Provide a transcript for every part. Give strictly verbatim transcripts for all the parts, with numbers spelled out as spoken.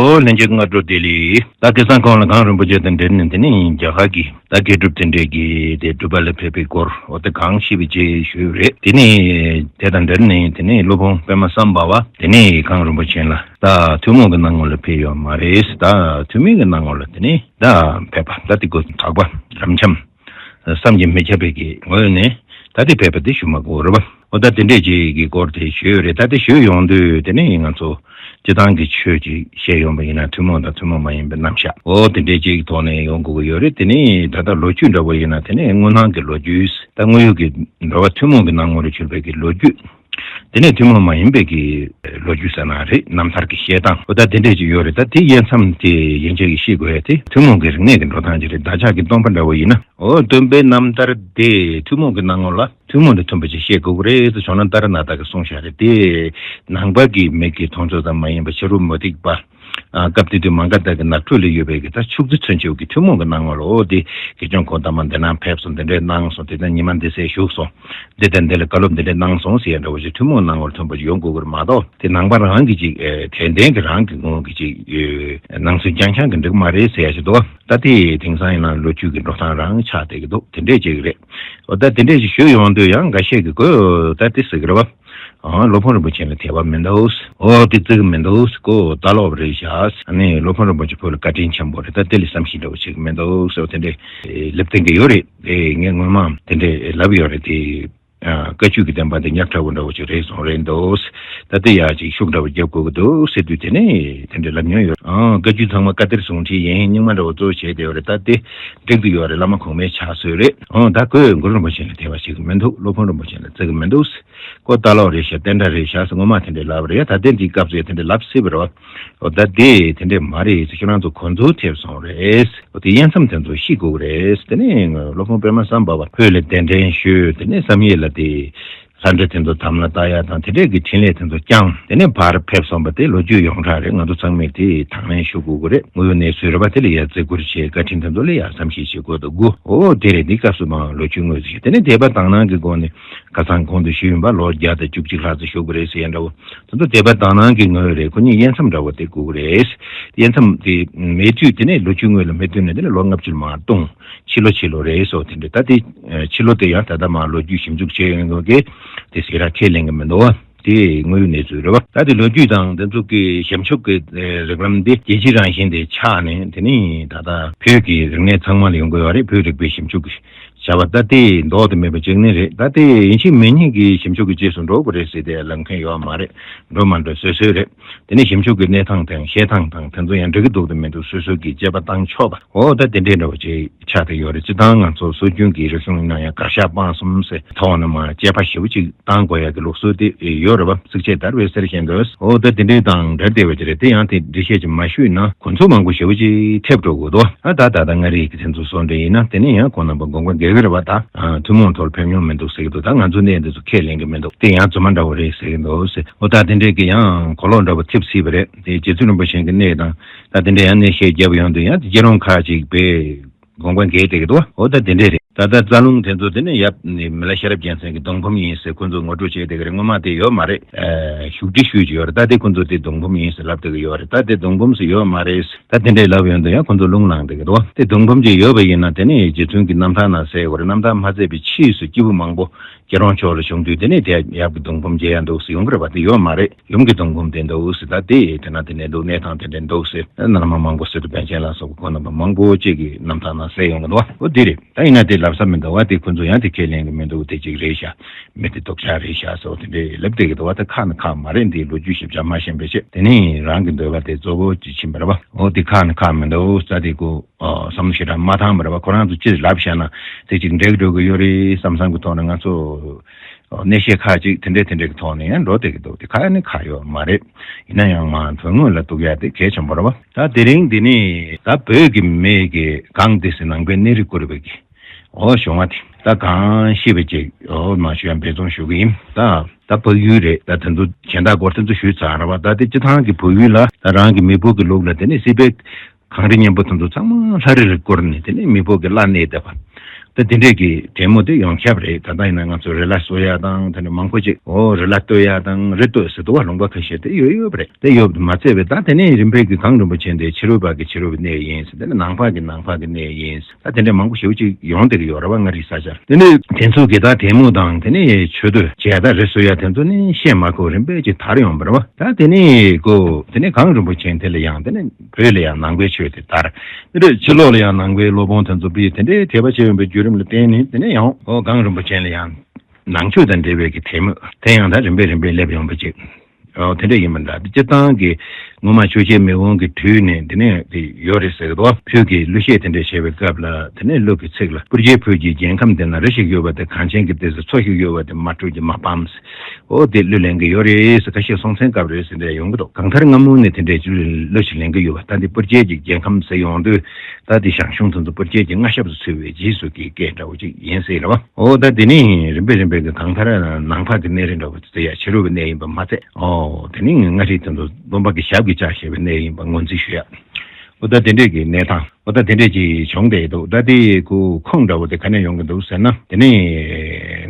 ཨོ་ལྷན་རྒྱས་སྔ་དྲོ་བདེ་ལེགས། ད་སྐལ་བཟང་ཁོང་ལ་གངས་རིན་པོ་ཆེ་དང་འབྲེལ་ནས་དེ་ནས་རྒྱ་གར་གྱི་ད་དགེ་སྒྲུབ་དེ་འདྲས་ཀྱི་དེ་སྒྲུབ་པ་ལ་ཕེབས་པའི་སྐོར་འོ་དེ་གང་ཤེས་པའི་རྗེས་ཞུས་རེད། དེ་ནས་དེ་དང་འབྲེལ་ནས་དེ་ནས་སློབ་དཔོན་པདྨ་སམ་བྷ་བ་དེ་ནས་གངས་རིན་པོ་ཆེ་ལ་ད་ཐུན་མོང་གི་སྣང་ངོ་ལ་ཕེབས་ཡོད་མ་རེད། ད་ཐུན་མིན་གྱི་སྣང་ངོ་ལ་དེ་ནས་ད་ཕེབས་པ་ད་དེ་ཀོ་གྲགས་པ་རབ་འབྱམས། བསམ་གྱིས་མི་ཁྱབ་པའི་གི་ངོས་ནས་ད་དེ་ཕེབས་པ་དེ་ཞུ་མ་དགོས་རེད་པ། འོ་ད་དེ་འདྲས་ཅིག་གི་སྐོར་དེ་ཞུས་ཡོད་རེད། ད་དེ་ཞུས་ཡོང་དུས་དེ་ནས་ང་ཚོ་སྤྱི་བཏང་གི་ཆོས་ཅིག་བཤད་ཡོང་པ་ཡིན་ན་ཐུན་མོང་དང་ཐུན་མོང་མ་ཡིན་པའི་རྣམ་གཞག་འོ་དེ་འདྲས་ཅིག་ཐོག་ནས་ཡོང་དགོས་ཀྱི་ཡོད་རེད། དེ་ནས་ད་ལྟ་ལོ་རྒྱུས་འདྲ་པོ་ཡིན་ན་དེ་ནས་དངོས་སྣང་གི་ལོ་རྒྱུས་ད་དངོས་ཡོད་ཀྱི་འགྲོ་བ་ཐུན་མོང་གི་སྣང་ངོ་ལ་གྱུར་པའི་གི་ལོ་རྒྱུས། དེ་ནས་ཐུན་མོང་མ་ཡིན་པའི་གི་ལོ་རྒྱུས་ཟེར་ན་རེད། རྣམ་ཐར་གྱི་བཤད་སྟངས་འོ་ད་དེ་འདྲས་ཅིག་ཡོད་རེད། ད་དེ་དབྱེ་མཚམས་དེ་ཡན་ཆད་ཀྱི་ཤེས་དགོས་ཡ་དེ་ཐུན་མོང་གི་རིག་གནས་ཀྱི་འགྲོ་སྟངས་ཅིག་རེད། བདག་ཅག་གི་སྟོན་པ་འདྲ་བོ་ཡིན་ན་འོ་སྟོན་པའི་རྣམ་ཐར་དེ་ཐུན་མོང་གི་སྣང་ངོ་ལ་ཐུན་མོང་དང་མཐུན་པ་ཅིག་བཤད་དགོས་ཀྱི་རེད་ཟེར་བྱུང་ན་ཏཱ་ར་ནཱ་ཐ་གིས་གསུངས་བཞག་རེད། དེ་ནང་པ་གི་མི་གི་མཐོང་ཕྱོགས་ཙམ་མ་ཡིན་པ་ཕྱི་རོལ་མུ་སྟེགས་པ། ཨ་སྐབས་དེ་དུས་མ་ག་དྷ་གི་ནགས་ཁྲོད་ལ་ཡོད་པའི་གི་ད་ཕྱུགས་རྫི་ཚུན་ཆད་ཀྱི་ཐུན་མོང་གི་སྣང་ངོ་ལ་འོ་དེ་དགེ་སྦྱོང་གོང་དུ་མ་འདི་ན་ཕེབས་སོང་། འདི་འདྲའི་གནང་སོང་། དེ་ལྟར་ཉི་མ་འདི་སེ་བཞུགས་སོང་། འདི་དང་འདི་ལ་བཀའ་སློབ་འདི་འདྲའི་གནང་སོང་ཟེར་ཡ་འདྲ་བོ་ཞིག་ཐུན་མོང་སྣང་ངོར་ཐོན་པ་ཞིག་ཡོང་དགོས་ཀྱི་རེད་མ་གཏོགས་དེ་ནང་པ་རང་གི་ཅིག་ཨེ་དད་ལྡན་གྱི་རང་གི་ངོ་གི་ཅིག་ཨེ་སྣང་ཚུལ་རྐྱང་རྐྱང་གི་འགྲིག་མ་རེད་ཟེར་ཡ་ཞིག་འདུག་ད་དེ་དེང་སང་ཡིན་ན་ལོ་རྒྱུས་ཀྱི་འགྲོ་སྟངས་རང་ཆགས་བསྡད་ཀྱི་འདུག་དེ་འདྲས་ཅིག་རེད། འོ་ད་དེ་འདྲས་ཅིག་ཞུས་ཡོང་དུས་ཡང་འགའ་ཤས་ཀྱིས་གོ་ད་དེ་ཟེར་གི་རེད་བ། ཨང་སློབ་དཔོན་རིན་པོ་ཆེ་ལ་དད་པ་མི་འདུག་འོ་དེ་བརྩི་གི་མི་འདུག་ཁོ་ལྟ་ལོག་རེད་ཤག་ཨ་ནི་སློབ་དཔོན་རིན་པོ་ཆེ་བོད་ལ་བཀའ་དྲིན་ཆེན་པོ་རེད། ད་དེ་ལ་བསམ་ཤེས་འདྲ་བོ་བྱེད་གི་མི་འདུག་ཟེར་བ་དེ་འདྲས་ལབ་བསྟན་གི་ཡོད་རེད། དེ་ངས་སྔོན་མ་དེ་འདྲས་ལབ་ཡོད་རེད། དེ་ཨ་བཀའ་བརྒྱུད་ཀྱི་བསྟན་པ་དེ་ཉག་ཕྲ་བོ་འདྲ་བོ་ཅིག་རེད་སོང་རེད་འདུག་ད་དེ་ཡག་ཅིག་ཤུགས་འདྲ་བོ་རྒྱབ་དགོས་ཀྱི་འདུག་ཟེར་དུས་དེ་ནས་དེ་འདྲས་ལབ་མྱོང་ཡོད། ཨང་བཀའ་བརྒྱུད་ཚང་མ་བཀའ་གཏེར་ཟུང་འབྲེལ་ཡིན། རྙིང་མ་འདྲ་བོ་གཙོ་བྱས་བསྡད་ཡོད་རེད། ད་དེ་འགྲིག་གི་ཡོད་རེད། བླ་མ་གོང་མའི་ཕྱག་སྲོལ་རེད། ཨང་ད་ཁོས་གུ་རུ་རིན་པོ་ཆེ་ལ་དད་པ་བྱེད་ཀྱི་མི་འདུག་སློབ་དཔོན་རིན་པོ་ཆེ་ལ་བརྩི་གི་མི་འདུག་ཁོ་ལྟ་ལོག་རེད་ཤག་བསྟན་དགྲ་རེད་ཤག་ཟེར་སྔོན་མ་དེ་འདྲས་ལབ་པ་རེད། ད་དེ་འདི་སྐབས་སུ་ཡ་དེ་འདྲས་ལབ་སྲིད་པ་རེད་བ། འོ་ད་དེ་དེ་འདྲས་མ་རེད་ཟེར་ཁྱོད་རང་ཚོ་གོ་འཛོལ་ཐེབས་སོང་རེད། འོ་དེ་དབྱེ་མཚམས་དེ་ཚོ་ཤེས་དགོས་ཀྱི་རེད། དེ་ནས་སློབ་དཔོན་པདྨ་སམ་བྷ་བ་བོད་ལ་གདན་འདྲེན་ཞུས། དེ་ནས་བསམ་ཡས་ལ་དེ་ལྷ་འདྲེ་དེ་ཚོ་དམ་ལ་བཏགས་ཡ་དང་དེ་འདྲས་ཀྱི་འཕྲིན་ལས་དེ་ཚོ་བསྐྱངས། དེ་ནས་ཕར་ཕེབས་སོང་བ་དེ་ལོ་རྒྱུས་ཡོངས་གྲགས་རེད། ང་ཚོ་ཚང་མས་དེ་དང་ལེན་ཞུ་དགོས་ཀྱི་རེད། དངོས་ཡོད་གནས་ཚུལ་རེད་བ། དེ་ལ་ཡ་བརྩི་བཀུར་བྱེད། བཀའ་དྲིན་དེ་ཚོ་ལ་ཡ་བསམ་ཤེས་བྱེད་དགོས་འདུག་གོ་འོ་དེ་རེད། འདི་སྐབས་སུ་མ་ལོ་རྒྱུས་དངོས་སུ་ཞུ། དེ་ནས་དད་པ་དག་སྣང་གི་སྒོ་ནས་ཁ་སང་གོང་དུ་ཞུས་ཡིན་པ་ལོ་བརྒྱ་དང་བཅུ་གཅིག་ལྷག་ཙམ་བཞུགས་པ་རེད་ཟེར་ཡ་འདྲ་བོ། དེ་ཚོ་དད་པ་དག་སྣང་གི་ངོས་རེད། ཁོ་གཉིས་དབྱེ་མཚམས་འདྲ་བོ་དེ་དགོས་ཀྱི་རེད། དབྱེ་མཚམས་དེ་མེད་དུས་དེ་ནས་ལོ་རྒྱུས་དངོས་ལ་མི་མཐུན་ནས་དེ་ནས་ལོ་ལྔ་བཅུ་མ་གཏོང་། ཕྱི་ལོ་ཕྱི་ལོ་རེད་སོ་དེ་འདྲ། ད་དེ་ཕྱི་ལོ་དེ་ཡང་ད་ལྟ་མ་ལོ་རྒྱུས་ཞིབ་འཇུག་བྱས་ཡོང་གི་དེ་ཟེར་ར་ཁས་ལེན་གི་མི་འདུག་བ། དེ་དངོས་ཡོད་གནས་ཚུལ་རེད་བ། ད་དེ་ལོ་རྒྱུས་དང་དེ་ཚོ་གི་ཞིབ་འཇུག་གི་རིགས་ལམ་འདི་རྒྱལ་སྤྱིའི་རང་བཞིན་དེ་ཆགས་ནས་དེ་ནི་ད་ལྟ་བོད་ཀྱི་རིག་གནས་ཚང་མ་ལ་ཡོང་གི་ཡོད་རེད། བོད་རིག་པའི་ཞིབ་འཇུག་གི་བྱ་བ་ད་ལྟའི་ལྡོག་ཏུ་མེད་པ་གཅིག་ནི་རེད། ད་ལྟའི་ཡིན་གཅིག་མིན་གཉིས་ཀྱི་ཞིབ་འཇུག་གི་རྗེས་སུ་འགྲོ་དགོས་རེད་ཟེར་ཏེ་ལབ་མཁན་ཡོད་མ་རེད། འགྲོ་མ་འགྲོ་སོ་སོའི་རེད། དེ་ནས་ཞིབ་འཇུག་གི་གནས་སྟངས་དང་བཤད་སྟངས་དང་དེ་ཚོ་ཡང་འགྲིག་གི་འདུག་དང་མི་འདུག་སོ་སོ་གིས་དཔྱད་པ་བཏང་ཆོག་པ་འོ་ད་དེ་འདྲའི་འདྲ་བོ་ཅིག་ཆགས་བསྡད་ཡོད་རེད། སྤྱིར་བཏང་ང་ཚོ་སྲོལ་རྒྱུན་གྱི་རིག་གཞུང་ཡིན་ན་ཡང་དགག་བཞག་སྤང་གསུམ་ཟེར་ཐོག་ནས་མ་དཔྱད་པ་ཞེ་པོ་ཅིག་བཏང་དགོས་ཡ་གི་ལུགས་སྲོལ་དེ་ཡོད་རེད་བ། ཚིགས་བཅད་དར་བའི་གསེར་བཞིན་དུ། འོ་ད་དེ་འདྲའི་དང་འབྲེལ་བསྡད་པ་ཅིག་རེད། དེ་ཡང་དེ་འགྲེལ་བཤད་ཅིག་མ་ཞུས་ན་གོ་འཛོལ་མང་པོ་ཞེ་པོ་ཅིག་ཐེབས་འགྲོ་དགོས་འདུག་ཨ་ད་ད་ལྟ་མངའ་རིས་ཀྱི་དེ་ཚོ་སོང་འདྲ་ཡིན་ན་དེ་ནས་ཡང་ཁོང་རྣམ་པ་དགོངས་པ་འགལ་གྱི་རེད་བ། ད་ཐུན་མོང་ཐོག་ཕེབས་མྱོང་མི་འདུག་ཟེར་གྱི་འདུག་ད་ང་ཚོ་གནས་འདི་ཚོ་ཁས་ལེན་གྱི་མི་འདུག་དེ་ཡང་རྫུན་མ་འདྲ་བོ་རེད་ཟེར་གྱི་འདུག་ཟེར། འོ་ད་དེ་འདྲས་ཀྱི་ཡང་གོ་ལོག་འདྲ་བོ་ཐེབས་སྲིད་པ་རེད། དེ་རྗེ་བཙུན་རིན་པོ་ཆེ་གི་གནས་དང་ད་དེ་འདྲས་ཡང་གནས་བཤད་རྒྱབ་ཡོང་དུས་ཡང་དེ་སྐྱེ་རོང་ཁ་ཅིག་པའི་དགོངས་པ་འགལ་བསྡད་ཀྱི་འདུག་འོ་ད་དེ་འདྲས་རེད། ད་ལྟ་རྩ་རླུང་དེ་ཚོ་དེ་ནས་ཡབ་ནི་མི་ལ་ཤེས་རབ་རྒྱལ་མཚན་གྱི་གདུང་འབུམ་ཡིན་ཟེར་ཁོ་ཚོ་ངོ་སྤྲོད་བྱས་བསྡད་ཀྱི་རེད། སྔོན་མ་དེ་ཡོད་མ་རེད། ཨ་བཞུགས་ཁྲི་ཞུས་ཀྱི་ཡོད་རེད། ད་དེ་ཁོ་ཚོ་དེ་གདུང་འབུམ་ཡིན་ཟེར་ལབ་བསྡད་ཀྱི་ཡོད་རེད། ད་དེ་གདུང་འབུམ་ཟེར་ཡོད་མ་རེད། ད་དེ་འདྲས་ལབ་ཡོང་དུས་ཡང་ཁོ་ཚོ་རླུང་ལངས་བསྡད་ཀྱི་འདུག་དེ་གདུང་འབུམ་ཅིག་ཡོད་པ་ཡིན་ན་དེ་ནས་རྗེ་བཙུན་གྱི་རྣམ་ཐར་ནང་གསལ་ཡོད་རེད། རྣམ་ཐར་མ་གསལ་བའི་ཕྱིས་སུ་སྐྱེས་བུ་མང་པོ་སྐྱེ་རོང་ཕྱོགས་ལ་བྱུང་དུས་དེ་ནས་དེ་ཡབ་ཀྱི་གདུང་འབུམ་མཇལ་ཡ་འདུག་ཟེར་ཡོང་གི་རེད་པ། དེ་ཡོད་མ་རེད། ཡུམ་གྱི་གདུང་འབུམ་དེ་འདུག་ཟེར། ད་དེ་དེ་ན་དེ་འདྲས་འདུག་གནས་སྟངས་དེ་འདྲས་འདུག་ཟེར་ན་ན་མ་མང་པོ་སི་ཏུ་པཎ་ཆེན་ལ་སོགས་པ་ཁོང་རྣམ་པ་མང་པོ་ཅིག་གི་རྣམ་ཐར་ནང་གསལ་ཡོང་གི་འདུག་འོ་དེ་རེད། ད་ཡིན་ན་དེ་ལབ་ས་མི་འདུག་བ། དེ་ཁོ་ཚོ་ཡང་དེ་ཁས་ལེན་གྱི་མི་འདུག་དེ་གཅིག་རེད་ཤག་མི་དེ་རྡོག་རྩ་རེད་ཤག་སོགས་དེ་འདྲས་ལབ་བསྡད་ཀྱི་འདུག་བ། ད་ཁག་ནི་ཁག་མ་རེད། འདིའི་ལོ་རྒྱུས་ཞིབ་ཆ་མ་ཤེས་པའི་ཆེད་དེ་ནི་རང་གི་འདོད་པ་དེ་གཙོ་བོ་ཅིག་ཕྱིན་པ་རེད་བ། འོ་དེ་ཁག་ནི་ཁག་མི་འདུག་རྩ་དེ་ཀོ་བསམ་བློ་ཞེ་དྲག་མ་བཏང་བ་རེད་བ། ཁོ་རང་ཚོ་ཅིག་ལབ་བཞག་ན་དེ་ཅིག་འགྲིག་འགྲོ་གི་ཡོད་རེད་བསམ་བསམ་གྱི་ཐོག་ནས་ང་ཚོ་གནས་བཤད་ཁག་ཅིག་དེ་འདྲས་དེ་འདྲས་ཀྱི་ཐོག་ནས་ཡང་འགྲོ་བསྡད་ཀྱི་འདུག་དེ་ཁག་ནི་ཁག་ཡོད་མ་རེད། ཡིན་ན་ཡང་མ་དོན་དངོས་ལ་གཏུག་ཡ་དེ་གལ་ཆེན་པོ་རེད་བ། ད་དེ་རིང་འདི་ནི་ད་བོད་ཀྱི་མི་གི་གང་དེ་སྲིད་ནང་པའི་གནས་རིགས་བསྐོར་བའི་གི་འོ་བྱུང་བ་དེ་ད་གང་ཤེས་པའི་ཅིག་འོ་མ་ཞུ་ཡང་འབད་བརྩོན་ཞུ་གི་ཡིན། ད་ད་བལ་ཡུལ་རེད། ད་དེ་ཚོ་གཞན་དག་སྐོར་དེ་ཚོ་ཞུས་ཚར་བ། ད་དེ་སྤྱི་བཏང་གི་བལ་ཡུལ་ལ་ད་རང་གི་མི་བུ་གི་ལུགས་ལ་དེ་ནས་སྲིད་པའི་གངས་རི་མཉམ་པོ་དེ་ཚོ་ཚང་མ་ལྷ་རི་རུ་བསྐོར་ནས་དེ་ནས་མི་བུ་གི་བླ་གནས་བསྡད་པ། ད་དེ་འདྲས་ཀྱི་གྲོས་མོལ་དེ་ཡོང་ཁྱབ་རེད། ད་ལྟ་ཡིན་ན་ང་ཚོ་རི་ལ་གསོ་ཡ་དང་དེ་འདྲ་མང་པོ་ཅིག་འོ་རི་ལ་གཏོད་ཡ་དང་རི་གཏོད་ཟེར་འདུག་བ། ལུང་པ་ཁ་ཤས་དེ་ཡོད་ཡོད་པ་རེད། དེ་ཡོད་མ་ཚད་པའི་ད་དེ་ནས་རིམ་པས་ཀྱི་གངས་རིན་པོ་ཆེ་འདི་ཕྱི་རོལ་པ་གི་ཕྱི་རོལ་པའི་གནས་ཡིན་ཟེར། དེ་ནས་ནང་པ་གི་ནང་པ་གི་གནས་ཡིན་ཟེར། ད་དེ་འདྲས་མང་པོ་ཞེ་པོ་ཅིག་ཡོང་བསྡད་ཀྱི་ཡོད་རེད་བ། མངའ་རིས་ས་ཆར། དེ་ནས་དེ་ཚོ་གི་ད་གྲོས་མོལ་དང་དེ་ནས་མཆོད་བསྟོད་བྱས། ད་རི་གསོ་ཡ་དེ་ཚོ་ནི་བཤད་མ་དགོས། རིམ་པས་ཅིག་དར་ཡོང་བ་རེད་བ། ད་དེ་ནས་ཀོ་དེ་ནས་གངས་རིན་པོ་ཆེ་དེ་ལ་ཡང་དེ་ནས་བོད་ལ་ཡང་ནང་པའི་ཆོས་དེ་དར། དེ་འདྲ་ཕྱི་ལོགས་ལ་ཡང་ནང་པའི་སློབ་དཔོན་དེ་ཚོ་བི་དེ་འདྲའི་དད་པ་ཆེ་ཡོང་པའི་བརྒྱུད་རིམ་ལ་བརྟེན་ནས་དེ་ནས་ཡང་ཨོ་གངས་རིན་པོ་ཆེ་ལ་ཡང་ནང་ཆོས་དང་འབྲེལ་བའི་གི་དད་མོས་དེ་ཡང་ད་རིམ་པས་རིམ་པས་སླེབས་ཡོང་པ་ཅིག་ཨོ་དེ་འདྲ་ཡིན་པ་འདྲ། སྤྱིར་བཏང་གི་སྔོན་མ་ཆོས་རྒྱལ་མེས་དབོན་གྱི་དུས་ནས་དེ་ནས་དེ་ཡོད་རེད་ཟེར་གི་འདུག་བོད་ཀྱི་གླུ་གཞས་དེ་འདྲ་བྱས་པའི་སྐབས་ལ་དེ་ནས་གླུ་གི་ཚིག་ལ་སྤུར་རྒྱལ་བོད་ཀྱི་རྒྱལ་ཁམས་འདི་ན། རི་ཞིག་ཡོད་པ་དེ་གངས་ཅན་གྱི། དེ་ཚོ་མཚོ་ཞིག་ཡོད་པ་དེ་མ་དྲོས་ཀྱི་མ་ཕམ་ཟེར། ཨོ་དེ་གླུ་ལེན་གྱི་ཡོད་རེད་ཟེར། ཁ་ཤས་སྲོང་བཙན་སྐབས་རེད་ཟེར་འདྲ་ཡོང་གི་འདུག་གང་ལྟར་སྔ་མོ་ནས་དེ་འདྲའི་གླུ་ཞིག་ལེན་གྱི་ཡོད་པ། ད་འདི་སྤུར་རྒྱལ་གྱི་རྒྱལ་ཁམས་ཟེར་ཡོང་དུས་ད་འདི་ཞང་ཞུང་དེ་ཚོ་སྤུར་རྒྱལ་གྱི་མངའ་ཞབས་སུ་ཚུད་པའི་རྗེས་སུ་གི་སྐད་འདྲ་བོ་ཅིག་ཡིན་སྲིད་རེད་བ། ཨོ་ད་དེ་ནི་རིམ་པས་རིམ་པས་ཀྱི་གང་ལྟར་ནང་པ་གི་གནས་རི་འདྲ་བོ་དེ་ཡ་ཕྱི་རོལ་པའི་གནས་ཡིན་པ་མ་ཚད། ཨོ་དེ་ནི་མངའ་རིས་དེ་ཚོ་སྟོན་པ་གི་ཞབས་ཀྱིས་བཅགས་བཞག་པའི་གནས་ཡིན་པ་ངོས་འཛིན་ཞུ་ཡ། ཨོ་ད་དེ་འདྲས་ཀྱི་གནས་སྟངས། ཨོ་ད་དེ་འདྲས་ཀྱི་བྱུང་བསྡད་འདུག་ད་དེ་ཁུ་ཁུངས་འདྲ་བོ་དེ་ག་ནས་ཡོང་གི་འདུག་ཟེར་ན། དེ་ནས་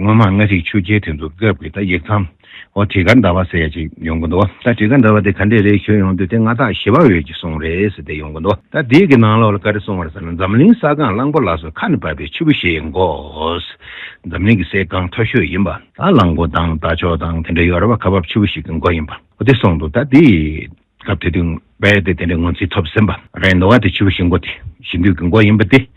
སྔོན་མ་མངའ་རིས་ཆོས་རྒྱལ་དེ་ཚོ་སྐབས་ཀྱི་ད་ཡིག་ཚང་། ཨོ་དྲི་དཀར་ཟླ་བ་ཟེར་ཡ་ཅིག་ཡོང་གི་འདུག་ད་དྲི་དཀར་ཟླ་བ་དེ་ག་འདྲས་རེད་ཞུས་ཡོང་དུས་དེ་མངའ་བདག་ཞི་བ་འོད་ཀྱིས་གསུངས་རེད་ཟེར་དེ་ཡོང་གི་འདུག་ད་དེ་གི་ནང་ལོགས་ལ་ག་རེ་གསུངས་པ་རེད་ཟེར་ན། འཛམ་གླིང་ས་སྒང་གླང་པོ་ལ་སོགས། ཁ་ནས་བབས་པའི་ཆུ་བོ་ཞིག་གི་མགོ། འཛམ་གླིང་གི་ས་སྒང་མཐོ་ཤོས་ཡིན་པ། ད་གླང་པོ་དང་རྟ་མཆོག་དང་དེ་འདྲ་ཡོད་རེད་བ། ཁ་བབས་ཆུ་བོ་ཞིག་གི་མགོ་ཡིན་པ། ཨོ་དེ་གསུངས་འདུག་ད་དེ། སྐབས་དེ་དུས་དཔལ་དེ་དེ་འདྲའི་ངོས་འཛིན་ཐོབ་ཟིན་པ་རེད་འདུག་བ། དེ་ཆུ་བོ་ཞིག་མགོ་དེ་ཞི་དུལ་གྱི་མགོ་ཡིན་པ་དེ།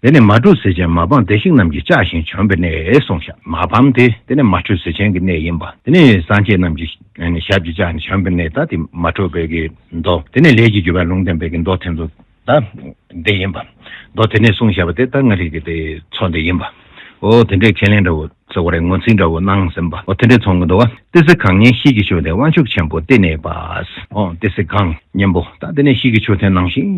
དེ་ནས་མ་དྲོས་ཟས་ཆེན་མ་ཕམ་བདེ་གཤེགས་རྣམས་ཀྱིས་བཅགས་ཤིང་བྱོན་པའི་གནས་གསུངས་ཤག་མ་ཕམ་དེ་དེ་ནས་མ་དྲོས་ཟས་ཆེན་གྱི་གནས་ཡིན་པ། དེ་ནས་སངས་རྒྱས་རྣམས་ཀྱིས་ཞབས་ཀྱིས་བཅགས་ནས་བྱོན་པའི་གནས། ད་དེ་མ་དྲོས་པའི་གི་མདོ། དེ་ནས་ལས་ཀྱི་རྒྱུ་བས་ལུང་བསྟན་པའི་གི་མདོ་དེ་ཚོ་ད་འདི་ཡིན་པ། མདོ་དེ་ནས་གསུངས་བཞག་པ་དེ་ད་མངའ་རིས་ཀྱི་དེ་མཚོ་འདི་ཡིན་པ། ཨོ་དེ་འདྲའི་ཁས་ལེན་འདྲ་བོ། ཟེར་བ་རེད། ངོས་འཛིན་འདྲ་བོ་གནང་ཟིན་པ། འོ་དེ་འདྲས་མཚོན་གྱི་འདུག་བ། ཏི་སེ་གངས་སྙན་ཤེལ་གྱི་ཆུ་དེ་དབང་ཕྱུག་ཆེན་པོ་བསྟི་གནས་པ། འོ་ཏི་སེ་གངས་སྙན་པོ། ད་དེ་ནས་ཤེལ་གྱི་མཆོད་རྟེན་ནང་བཞིན་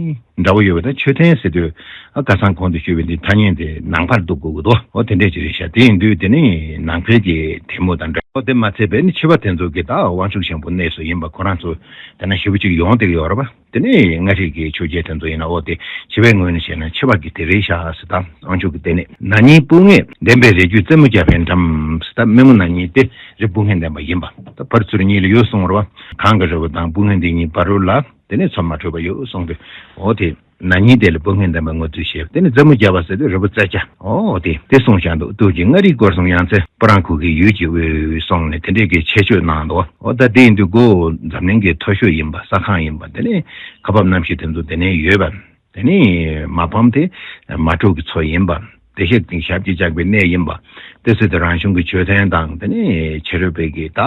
འདྲ་བོ་ཡོད་པ་དང་། མཆོད་རྟེན་ཟེར་དུས་ཨ་ཁ་སང་གོང་དུ་ཞུས་པའི་འདི་ཐ་སྙད་དེ་ནང་པར་འདུག་དགོས་ཀྱི་འདུག་འོ་དེ་འདྲས་ཅིག་རེད་ཤག་དེ་ཡིན་དུས་དེ་ནི་ནང་པའི་གི་དད་མོས་དང་འདྲ། འོ་དེ་མ་ཚད་པའི་ནི་ཕྱི་པ་དེ་ཚོ་གི་ད་དབང་ཕྱུག་ཆེན་པོ་གནས་སུ་ཡིན་པ་ཁོ་རང་ཚོ་དེ་ན་ཞེ་པོ་ཅིག་ཡོང་བསྡད་ཀྱི་ཡོད་རེད་པ། དེ་ནས་མངའ་རིས་ཀྱི་ཆོས་རྒྱལ་དེ་ཚོ་ཡིན་ན། འོ་དེ་ཕྱི་པའི་ངོས་ནས་བཤད་ན་ཕྱི་པ་གི་དེ་རེད་ཤག་ཟེར། ད་དབང་ཕྱུག་གི་དེ་ནས་ན་ནིང་སྤུ་ལྔས་འདེབས་པའི་རི་རྒྱུད་རྩེ་མོ་རྒྱ་བལ་འགྲམ་ཟེར། ད་སྨན་མོ་ན་ནིང་དེ་རི་སྤུ་ལྔས་འདེབས་པ་ཡིན་པ། ད་བར་ཚུར་གཉིས་ལ་ཡོད་གསུངས་རེད་བ། གངས་ཀྱི་རི་བོ་དང་སྤུ་ལྔ་འདི་གཉིས་བར་རུ་ལ་དེ་ནས་མཚོ་མ་དྲོས་པ་ཡོད་གསུངས་དུས། འོ་དེ་ན་ནིང་དེ་ལ་སྤུ་ལྔས་འདེབས་པ་ངོས་འཛིན་བྱས། དེ་ནས་རྩེ་མོ་རྒྱ་བལ་ཟེར་དུས་རི་བོ་རྩེ་རྒྱ། འོ་དེ་དེ་གསུངས་བཞག་འདུག་དུས་ཀྱི་མངའ་རིས་སྐོར་གསུམ་ཡང་རྩེ། སྤུ་རངས་ཁུག་གི་ཡུལ་གྱི་དབུས་གསུངས་ནས་དེ་འདྲས་ཀྱི་ཁྱད་ཆོས་གནང་འདུག་འོ་ད་དེ་ཡིན་དུས་ཀོ་འཛམ་གླིང་གི་མཐོ་ཤོས་ཡིན་པ། ས་ཁང་ཡིན་པ། དེ་ནས་ཁ་འབབ་གནམ་གཤིས་དེ་ཚོ་དེ་ནས་ཡོད་པ། དེ་ནས་མ་ཕམ་དེ་མ་དྲོས་ཀྱི་མཚོ་ཡིན་པ། བདེ་གཤེགས་དེ་ཞབས་ཀྱིས་བཅགས་པའི་གནས་ཡིན་པ། ཏི་སེ་དེ་རང་བྱུང་གི་མཆོད་རྟེན་དང་དེ་ནས་ཕྱི་རོལ་པའི་གི་ད་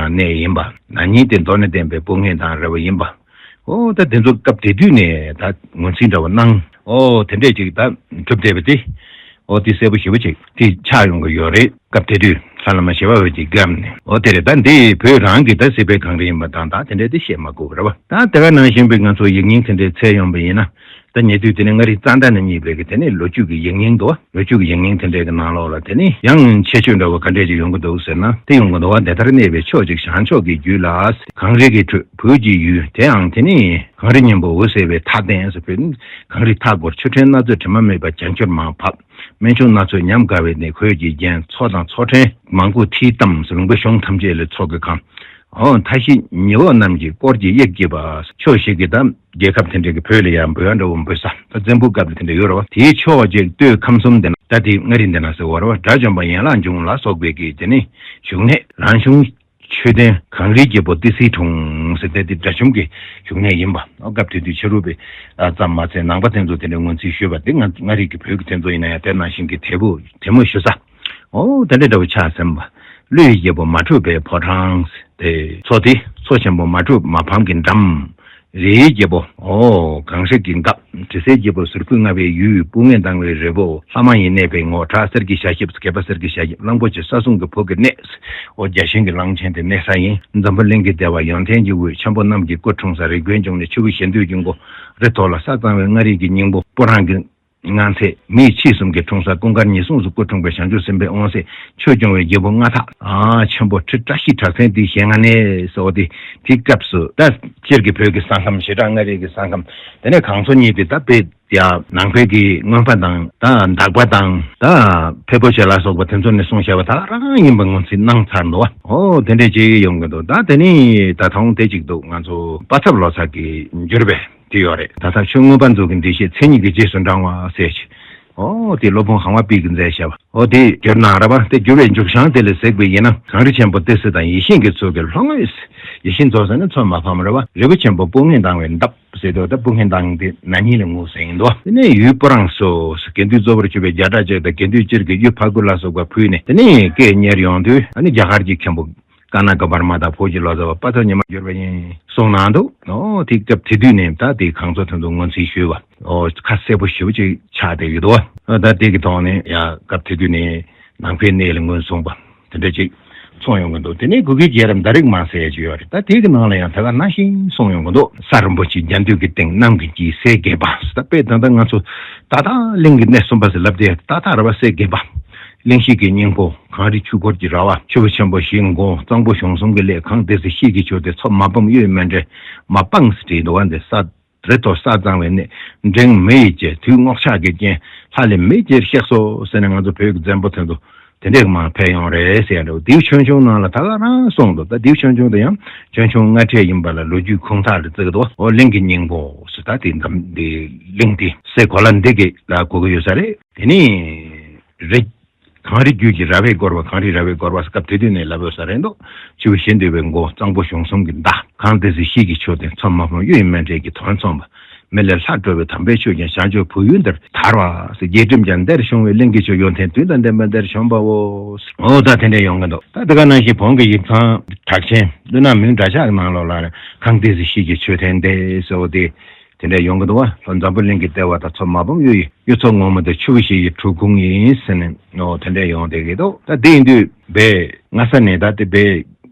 གནས་ཡིན་པ། ན་ནིང་དེ་མདོ་ནས་བསྟན་པའི་སྤུ་ལྔ་དང་རི་བོ་ཡིན་པ། ཨོ་ད་དེ་ཚོ་སྐབས་དེ་དུས་ནས་ད་ངོས་འཛིན་འདྲ་བོ་གནང་། ཨོ་དེ་འདྲས་ཅིག་ད་གྲུབ་བསྡད་པ་དེ། ཨོ་དེ་གསལ་པོ་ཞེ་པོ་ཅིག་དེ་ཆགས་ཡོང་གི་ཡོད་རེད། སྐབས་དེ་དུས་ལྷ་བླ་མ་ཞི་བ་འོད་ཀྱི་སྐབས་ནས། ཨོ་དེ་རེད། ད་འདི་བོད་རང་གི་ད་སྲིད་པའི་གངས་རི་ཡིན་པ་དང་། ད་དེ་འདྲས་དེ་བཤད་མ་དགོས་པ་རེད་བ། ད་དེ་ག་ནང་བཞིན་པའི་ང་ཚོ་ཡིག་རྙིང་དེ་འདྲས་འཚོལ་ཡོང་པ་ཡིན་ན། ད་ཉེ་དུས་དེ་ནས་མངའ་རིས་རྩ་མདའ་ནས་རྙེད་པའི་གི་དེ་ནས་ལོ་རྒྱུས་ཀྱི་ཡིག་རྙིང་འདུག་ལོ་རྒྱུས་ཀྱི་ཡིག་རྙིང་དེ་འདྲའི་གི་ནང་ལོགས་ལ་དེ་ནས་ཡང་ཁྱད་ཆོས་འདྲ་བོ་ག་འདྲས་ཅིག་ཡོང་གི་འདུག་ཟེར་ན། དེ་ཡོང་གི་འདུག་བ། དེ་ལྟར་གནས་པའི་ཕྱོགས་གཅིག་བྱང་ཕྱོགས་ཀྱི་རྒྱུད་ལ། གངས་རི་གི་ཁྲོད་བོད་ཀྱི་ཡུལ། དེའང་དེ་ནི་གངས་རི་སྙིང་པོ་འོད་གསལ་བའི་མཐའ་བརྟེན་ཟེར། བོད་གངས་རིའི་མཐའ་སྐོར། མཆོད་རྟེན་སྣ་ཚོགས་དྲི་མ་མེད་པ་བྱང་ཁྱོད་མར་བབས། སྨན་ཆུ་སྣ་ཚོགས་ཉམས་དགའ་བའི་གནས། གོས་ཀྱི་རྒྱན་མཚོ་དང་མཚོ་ཕྲན་མང་པོས་མཐིལ་གཏམས་ཟེར། ལུང་པ་གཞུང་ཐམས་ཅད་ལ་མཚོ་གིས་གང་། འོ་མཐའ་བཞི་ཉི་འོག་རྣམས་ཀྱི་སྐོར་གྱི་དབྱིབས་ཀྱི་བ། ཕྱོགས་བཞི་གི་ད་རྒྱལ་ཁབ་དེ་འདྲ་གི་བོད་ལ་ཡང་འབུལ་བ་འདྲ་བོ་འབུལ་ས། ད་བཙན་པོའི་སྐབས་ལ་དེ་འདྲ་ཡོད་རེད་བ། དེའི་ཕྱོགས་གཅིག་སྟོད་ཁམས་གསུམ་དེ་ན། ད་དེ་མངའ་རིས་འདི་ན་ཟེར་བ་རེད་བ། དགྲ་བཅོམ་པ་ཡན་ལག་འབྱུང་ལ་སོགས་པའི་གི་དེ་ནི་བཞུགས་གནས། རང་བྱུང་མཆོད་རྟེན་གངས་རིའི་རྒྱལ་པོ་ཏི་སེའི་དྲུང་ཟེར་ཏེ་དེ་དགྲ་བཅོམ་གྱི་བཞུགས་གནས་ཡིན་པ། ཨོ་སྐབས་དེ་དུས་ཕྱི་རོལ་པའི་ཨ་ཙམ་མ་ཚད་ནང་པ་དེ་ཚོ་དེ་འདྲའི་ངོས་འཛིན་ཞུས་པ་དེ། ང་མངའ་རིས་ཀྱི་བོད་ཀྱི་དེ་ཚོ་ཡིན་ན་ཡང་དེ་ནང་བཞིན་གྱི་དད་པོ་དད་མོས་ཞུ་ས། ཨོ་དེ་འདྲ་འདྲ་བོ་ཆགས་ཟིན་པ། ཀླུ་ཡི་རྒྱལ་པོ་མ་དྲོས་པའི་ཕོ་བྲང་དེ། མཚོ་དེ་མཚོ་ཆེན་པོ་མ་དྲོས་མ་ཕམ་གྱི་འགྲམ། རིའི་རྒྱལ་པོ་ཨོ་གངས་རི་གི་འགག་དྲི་ཟའི་རྒྱལ་པོ་ཟུར་ཕུད་ལྔ་པའི་ཡུལ། སྤུ་ལྔས་གདང་བའི་རི་བོ། ལྷ་མ་ཡིན་གནས་པའི་ངོ་། བྲག་གསེར་གྱི་ཞལ་ཞབས། གད་པ་གསེར་གྱི་ཞལ་ཞབས། གླང་པོ་ཆེ་ས་སྲུང་གི་བུ་གི་གནས། ཨོ་རྒྱ་གཞུང་གི་གླང་ཆེན་དེ་གནས་ས་ཡིན། འཛམ་བུ་གླིང་གི་བདེ་བ་ཡོན་ཏན་གྱི་དབུས། ཆེན་པོ་རྣམས་ཀྱི་སྐུ་འཁྲུངས་ས། རིག་པའི་འབྱུང་གནས་ཆུ་བོ་ཞི་དུལ་གྱི་མགོ། རི་མཐོ་ལ་ས་གཙང་བའི་མངའ་རིས་ཀྱི་སྙིང་པོ། སྤུ་རངས་ཀྱི་ ལྔ་ཚེས་མི་ཡི་ཕྱི་གསུམ་གྱི་འཁྲུངས་ས་ཀུན་དཀར་ཉི་གཟུངས་སུ་སྐུ་འཁྲུངས་པའི་བྱང་ཆུབ་སེམས་དཔའི་དབང་སྲས་ཆོས་སྐྱོང་བའི་རྒྱལ་པོ་མངའ་བདག་ཨ་ཆེན་པོ་ཁྲི་བཀྲ་ཤིས་གྲགས་ཚན་དེའི་ཞལ་སྔ་ནས་གསོལ་བ་དེ་དེའི་སྐབས་སུ་ད་སྤྱིར་གྱི་བོད་ཀྱི་ས་ཁམས་ཞེ་དྲག་མངའ་རིས་ཀྱི་ས་ཁམས་དེ་ནས་གངས་མཚོ་གཉིས་དེ་ད་དཔེ་ཡ་ནང་པའི་གི་མངོན་པ་དང་ད་འདག་པ་དང་ད་ཕེ་པོ་ཆེ་ལ་སོགས་པ་དེ་ཚོ་ནས་གསུངས་བཞག་པ་ད་རང་ཡིན་པ་ངོས་འཛིན་གནང་ཚར་འདུག་བ། ཨོ་དེ་འདྲས་ཅིག་ཡོང་གི་འདུག་ད་དེ་ནི་ད་དུང་དེ་ཅིག་འདུག་ང་ཚོ་པ་ཚབ་ལོ་ཙཱ་གི་འགྱུར་བས། དེ་ཡོད་རེད། ད་ལྟ་ཆོས་མངོན་པ་མཛོད་ཀྱི་འགྲེལ་བཤད་མཚན་ཉིད་ཀྱི་རྗེས་སུ་འབྲང་བ་ཟེར་ཞིག་ཨོ་དེ་སློབ་དཔོན་ཧཱུྃ་པི་ཀི་མཛད་བྱ་བ། ཨོ་དེ་བསྒྱུར་གནང་ར་བ། དེ་བསྒྱུར་བའི་མཇུག་བྱང་དེ་ལ་གཟིགས་པ་ཡིན་ན་གངས་རི་ཆེན་པོ་ཏི་སེ་དང་ཡིད་བཞིན་གྱི་ཚུལ་གྱི་ལྷོ་ངོས་སུ་ཡིད་བཞིན་རྫོགས་ས་ནི་མཚོ་མ་ཕམ་ར་བ། རི་བོ་ཆེན་པོ་སྤུ་ངན་ལྡང་བའི་འདབས་ཟེར་དུས་ད་སྤུ་ངན་ལྡང་དེ་ན་ནིང་ལ་ངོས་ཟིན་འདུག་དེ་ནས་ཡུལ་སྤུ་རངས་སུ་དགེ་འདུན་གཙོ་བོར་གྱུར་པའི་རྒྱ་གྲགས་ཅན་དང་དགེ་འདུན་སྤྱིར་གྱི་ཡུལ་ཕ་གུ་ལ་སོགས་པ་ཕུལ་ནས་དེ་ནས་སྐད་གཉེར་ཡོང་དུས་ཨ་ནི་རྒྱ་གར་གྱི་མཁན་པོ། ཀ་ན་ཀ་བར་མ་དང་བོད་ཀྱི་ལོ་ཙཱ་བ་པ་ཚོ་ཉི་མ་འགྱུར་བ་ཡིན་གསུངས་གནང་འདུག་ཨོ་དེ་སྐབས་དེ་དུས་ནས་ད་དེ་གངས་མཚོ་དེ་ཚོ་ངོས་འཛིན་ཞུས་པ་ཨོ་ཁ་གསལ་པོ་ཞེ་པོ་ཅིག་ཆགས་བསྡད་ཡོད་དོ། ཨོ་ད་དེ་གི་ཐོག་ནས་ཡ་སྐབས་དེ་དུས་ནས་ནང་པའི་གནས་ལ་ངོས་བཟུང་པ་དེ་འདྲ་ཅིག་ཚོགས་ཡོང་གི་འདུག་དེ་ནས་གུ་གེ་རྒྱལ་རབས་ཟླ་རིགས་མ་ཟེར་ཡ་ཅིག་ཡོད་རེད། ད་དེ་གི་ནང་ལ་ཡང་དེ་ག་ནང་བཞིན་གསུངས་ཡོང་གི་འདུག་ས་རིན་པོ་ཆེ་རྒྱ་མདུད་ཀྱི་སྟེང་གནམ་གྱི་དཀྱིལ་སའི་བརྒལ་པ་ད་དཔེ་ད་ལྟ་ང་ཚོ་ད་ལྟ་གླིང་གི་གནས་གསུམ་པ་ཟེར་ལབ་དེ་ད་ལྟ་ར་བ་སའི་བརྒལ་པ། གླིང་བཞི་གི་སྙིང་པོ་གངས་རི་ཆུ་འཁོར་གྱི་ར་བ། ཆུ་བོ་ཆེན་པོ་བཞི་མགོ་གཙང་པོ་གཞུང་གསུམ་གྱི་གླེ་གངས་ཏི་སེ་ཤེལ་གྱི་ཆུ་དེ་མཚོ་མ་ཕམ་གཡུ་ཡི་མཎྜལ་མ་སྤངས་སུ་བྲིས་འདུག་བ། འདི་ས་རི་མཐོ་ས་གཙང་བའི་གནས། འབྲིང་མི་ཡི་རྗེ་དུད་རྔོག་ཆགས་ཀྱི་རྐྱེན། ལྷ་ལས་མི་རྒྱལ་གཤེགས་སོ་ཟེར་ནས་ང་ཚོ་བོད་ཀྱི་བཙན་པོ་དེ་ཚོ་དེ་འདྲས་མང་ཕེབས་ཡོང་རེད་ཟེར་ཡ་འདྲ་བོ། ལྡེའུ་ཆོས་འབྱུང་ནང་ལ་ད་ག་རང་གསུངས་འདུག་ད་ལྡེའུ་ཆོས་འབྱུང་དེ་ཡང་ཆོས་འབྱུང་སྔ་གྲས་ཡིན་པ་ལ་ལོ་རྒྱུས་ཁུངས་དག་རེ་བརྩི་གི་འདུག་ཨོ་གླིང་གི་སྙིང་པོ་ཟེར་ད་དེ་འདམ་དེ་གླིང་དེ་སའི་གོ་ལ་འདི་གི་ལ་གོ་གི་ཡོད་ས་རེད། དེ་ནི་རི། གངས་རི་རྒྱུད་ཀྱི་ར་བས་བསྐོར་བ། གངས་རིས་ར་བས་བསྐོར་བ་སྐབས་དེ་དུས་ནས་ལབ་ཡོད་ས་རེད་འདུག་ཆུ་བོ་བཞི་འདུས་པའི་མགོ་གཙང་པོ་གཞུང་གསུམ་གྱི་མདའ། གངས་ཏི་སེ་ཤེལ་གྱི་ཆུ་དེ་མཚོ་མ་ཕམ་གཡུ་ཡི་མཎྜལ་གྱི་དོན་མཚོན་པ། མི་ལས་ལྷ་སྤྲོ་བའི་དམ་པའི་ཆོས་ཀྱང་བྱང་ཕྱོགས་བོད་ཡུལ་འདིར་དར་བ། རྒྱལ་ཁྲིམས་ཀྱང་འདིར་བྱུང་བའི་གླིང་གི་ཆུ་ཡོན་ཏན་དུས་དང་ལྡན་པ་འདིར་བྱོན་པའོ། འོ་ད་དེ་འདྲ་ཡོང་གི་འདུག་ད་དེ་ག་ནང་བཞིན་བོན་གྱི་ཡིག་ཚང་གྲགས་ཆེན་ཀླུ་ནག་མིང་འདྲ་ཆགས་ཀྱི་ནང་ལོགས་ལ་གངས་ཏི་སེ་ཤེལ་གྱི་ཆུ་ཐེངས་འདི་ཟེར་བ་དེ། དེ་འདྲ་ཡོང་གི་འདུག་བ། ལྷོ་འཛམ་བུ་གླིང་གི་ལྟེ་བ་དང་མཚོ་མ་ཕམ་གཡུ་ཡི་གཡུ་མཚོ་ངོ་མ་དེ་ཆུ་བོ་བཞི་ཡི་གྲུ་ཁུང་ཡིན་ཟེར་ནས་ཨོ་དེ་འདྲ་ཡོང་བསྡད་ཀྱི་འདུག་ད་དེ་ཡིན་དུས་བའི་སྔ་ས་ནས་ད་དེ་བའི་